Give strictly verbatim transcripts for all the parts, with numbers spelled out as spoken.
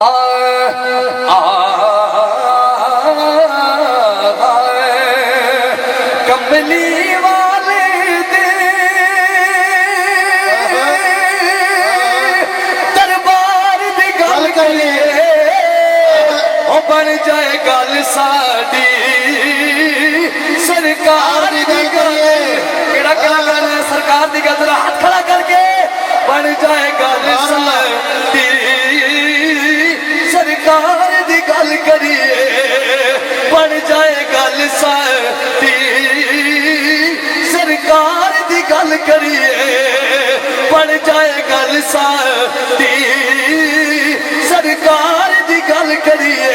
آئے، آئے، آئے، کملی والے دے دربار دی گل کریے، او بن جائے گل ساڈی سرکار دی گل۔ کیڑا کیڑا گانا ہے سرکار دی گل؟ ذرا ہتھ کھڑا کر کے۔ بن جائے گل ساڈی سرکار دی گل کریے، بن جائے گل ساڈی سرکار دی گل کریے، بن جائے گل ساڈی سرکار دی گل کریے۔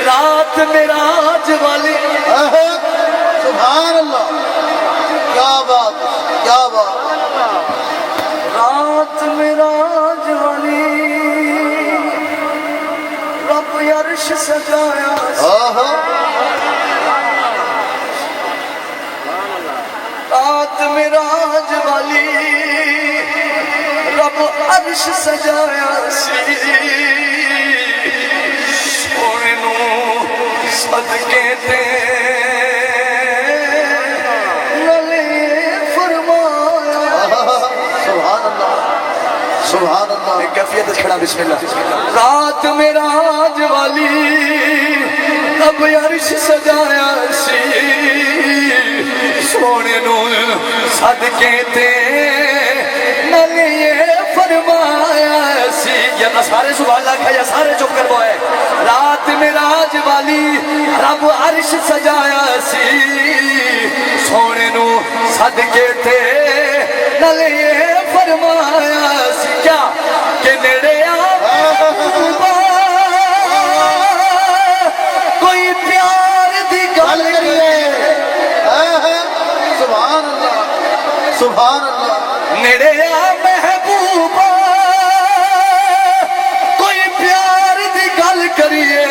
رات معراج والی۔ آہا، سبحان اللہ، کیا بات، کیا بات۔ رات معراج والی رب عرش سجایا سی۔ آہا۔ رات معراج والی رب عرش سجایا سی، سونے نو صدقے تے نلے فرمایا۔ سبحان اللہ، سبحان اللہ۔ ایک کیفیت اچ کھڑا، بسم اللہ۔ رات معراج والی رب عرش سجایا سی، سونے نو صدقے تے نال اے فرمایا سی۔ یا تاں سارے سبحان اللہ آکھیا یا سارے چپ کر پوئے۔ رات معراج والی رب عرش سجایا سی، سونے نو صدقے تے نال اے فرمایا سی کیا کہ نیڑے آ محبوبا، کوئی پیار دی گل کریے۔ سبحان اللہ، سبحان اللہ۔ نیڑے آ محبوبا، کوئی پیار دی گل کریے۔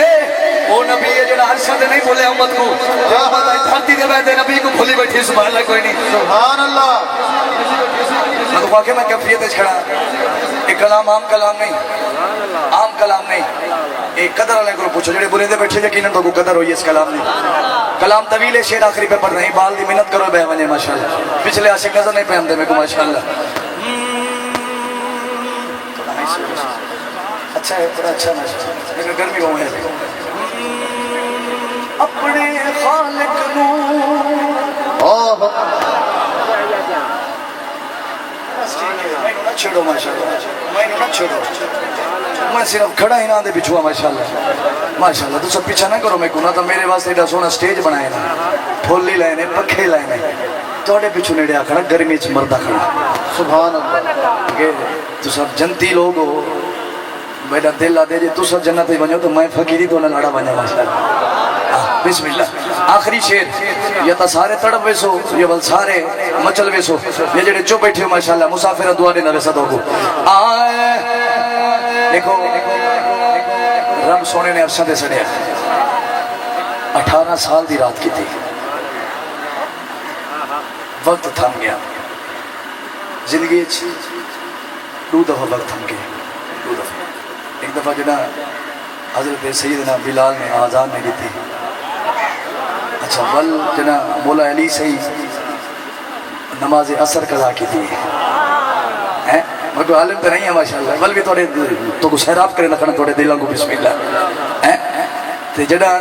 او نبی ہے جڑا عرشاں تے نہیں بھولیا امت کو۔ جے امت اڄ دھرتی تے ٻہہ تے نبی کو بھلی بیٹھی، سبحان اللہ کوئی نہیں۔ سبحان اللہ۔ میں تو واقعی میں کیفیت اچ کھڑا۔ اے کلام عام کلام نہیں، عام کلام نہیں۔ اے قدر والے کو پوچھو، جڑے بولے دے بیٹھے، یقیناً تو کو قدر ہوئی اس کلام دی۔ کلام طویل ہے، شعر آخری پہ پڑھنا ہے، بال دی منت کرو، بہ ونجے ماشاءاللہ۔ پچھلے عاشق نظر نہیں پہ آندے میرے کو ماشاءاللہ۔ اچھا ہے، بڑا اچھا میسج ہے۔ لیکن گرمی بہت ہے۔ اپنے خالق نو۔ آہ۔ بس ٹھیک ہے، مینوں نہ چھیڑو ماشاءاللہ۔ مینوں نہ چھیڑو۔ میں صرف کھڑا ہی نہ دے پچھوا ماشاءاللہ۔ ماشاءاللہ، تساں پیچھا نہ کرو میکوں، نہ تاں میرے واسطے ایڈا سوہنا سٹیج بنائے نا۔ پھل ہی لائے نے، پکھے لائے نے۔ تہاڈے پچھوں نیڑے آکھنا گرمی اچ مردا کھڑا۔ سبحان اللہ۔ کہ تساں جنتی لوگ ہو۔ میݙا دل آہدے جے تساں جنت وچ ونڄو تاں میں فقیری توں نہ لڑا ونڄاں ماشاءاللہ۔ آہ، بسم اللہ۔ آخری شعر، یا تاں سارے تڑپ ویسو، یا ول سارے مچل ویسو، یا جڑے چپ بیٹھے ہو ماشاءاللہ، مسافر دعا ݙیندا ویسا تہاکوں۔ آئے، ݙیکھو، رب سوہݨے نے عرشاں تے سݙیا۔ اٹھارہ سال دی رات کیتی۔ وقت تھم ڳیا۔ زندگی اچ ݙو دفعہ وقت تھم ڳئے، ݙو دفعہ۔ ہک دفعہ جݙاں حضرت سیدنا بلال نے آذان نہیں ݙتی، اچھا، ول جݙاں مولا علی سئیں نماز عصر قضا کیتی ہے، ہیں؟ میں کوئی عالم تو نہیں ہے ماشاءاللہ، ول بھی تہاݙے تو کو سیراب کرے رکھݨا تہاݙے دلاں کو، بسم اللہ، ہیں؟ تے جݙاں